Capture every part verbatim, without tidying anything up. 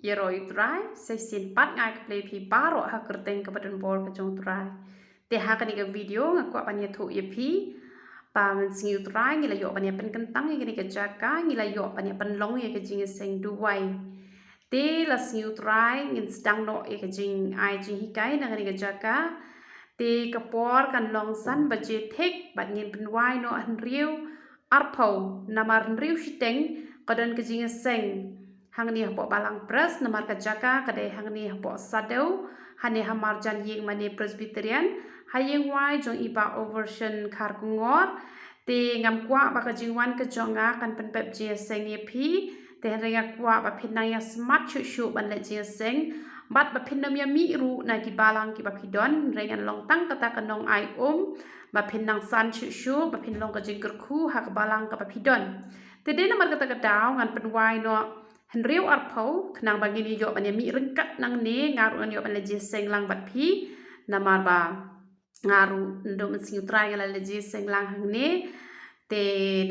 Ïaroh ïa u Trai, sa shisien pat nga ai khublei ïa phi baroh ha ka kyrteng kaba donbor ka jong u Trai. Te ha kane ka video nga kwah ban ïathuh ïa phi ba mynsngi u Trai ngi la ïoh ban ïa pynkyntang ïa kane ka jaka, ngi la ïoh ban ïa pynlong ïa ka jingïaseng duwai. Te la sngi u Trai ngin sdang noh ïa ka jingai jinghikai na kane ka jaka. Te ka por kan long san baje thik bad ngin pynwai noh hynriew arphew, namar hynriew shiteng ka don ka jingïaseng hangne hapoh Balang Pres, namar ka jaka ka dei hangne hapoh Sadew, hangne ha marjan ïing mane Presbyterian, ha ïingwai jong i Bah Overshan Kharkongor. Te ngam kwah ba ka jingwan ka jong nga kan pynpep jingïaseng ïa phi. Te hynrei nga kwah ba phin nang ïa smat shuh shuh ban leh jingïaseng bad ba phin nym ïa mih ruh na ki balang kiba phi don, hynrei ngan long tang kata ka nongai um ba phin nang san shuh shuh, ba phin long ka jingkyrkhu ha ka balang kaba phi don. Te dei namar kata ka daw ngan pynwai noh hynriew arphew khnang ba ngin ïoh ban ïa mih ryngkat nangne, nga ruh ngan ïoh ban leh jingïaseng lang bad phi, namar ba nga ruh naduh mynsngi u Trai nga la leh jingïaseng lang hangne. Te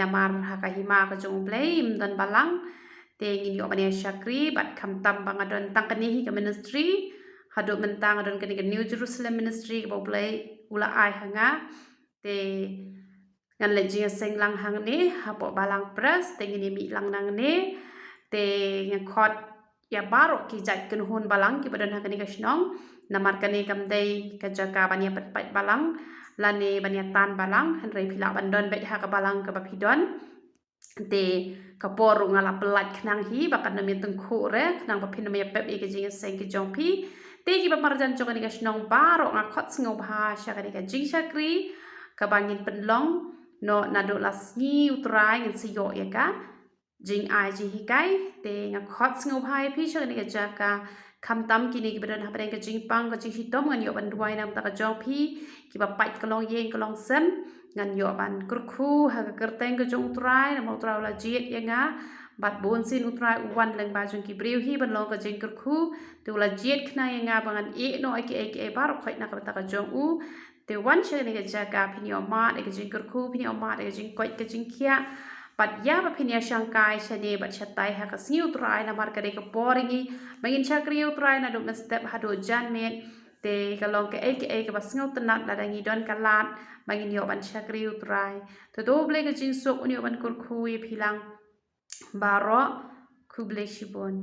namar ha ka hima ka jong U Blei ym don balang, te ngin ïoh ban ïa shakri bad khamtam ba nga don tang kane hi ka ministry, haduh mynta nga don kane ka New Jerusalem Ministry kaba U Blei u la ai ha nga. Te ngan leh jingïaseng lang hangne hapoh Balang Pres, te ngin ïa mih lang nangne. Te nga khot ïa baroh ki jait kynhun balang kiba don ha kane ka shnong, namar kane kam dei ka jaka ban ïa pynpait balang lane ban ïa tan balang, hynrei phi lah ban don beit ha ka balang kaba phi don. Te ka por ruh nga la pyllait khnang hi ba kan nym ïa tyngkhuh re, khnang ba phin nym ïa pep ïa ka jingïaseng ka jong phi. Te kiba marjan jong kane ka shnong baroh nga khot sngewbha sha kane ka jingshakri kaba ngin pynlong noh naduh la sngi u Trai ngin sa ïoh ïa ka jingai jinghikai. Te nga khot sngewbha ïa phi sha kane ka jaka, khamtam kine kiba don hapdeng ka jingpang ka jingshitom, ngan ïoh ban duwai na ka bynta ka jong phi, kiba pait ka longïing ka longsem, ngan ïoh ban kyrkhu ha ka kyrteng ka jong u Trai, namar u Trai u la jied ïa nga bad bunsien u Trai u wan lyngba jong ki briew hi ban long ka jingkyrkhu. Te u la jied khnang ïa nga ba ngan ïeh noh ïa kiei kiei baroh khoit na ka bynta ka jong u. Te wan sha kane ka jaka phin ïoh mad ïa ka jingkyrkhu, phin ïoh mad ïa ka jingkoit ka jingkhiah, bad ïa ba phin ïa shangkai shane bad shatai ha ka sngi u Trai, namar ka dei ka por ïa ngi ba ngin shakri ïa u Trai naduh mynstep haduh janmiet. Te ka long kaei kaei kaba sngewtynnat lada ngi don ka lad ba ngin ïoh ban shakri ïa u Trai. Te to U Blei ka jingsuk un ïoh ban kyrkhu ïa phi lang baroh. Khublei shibun.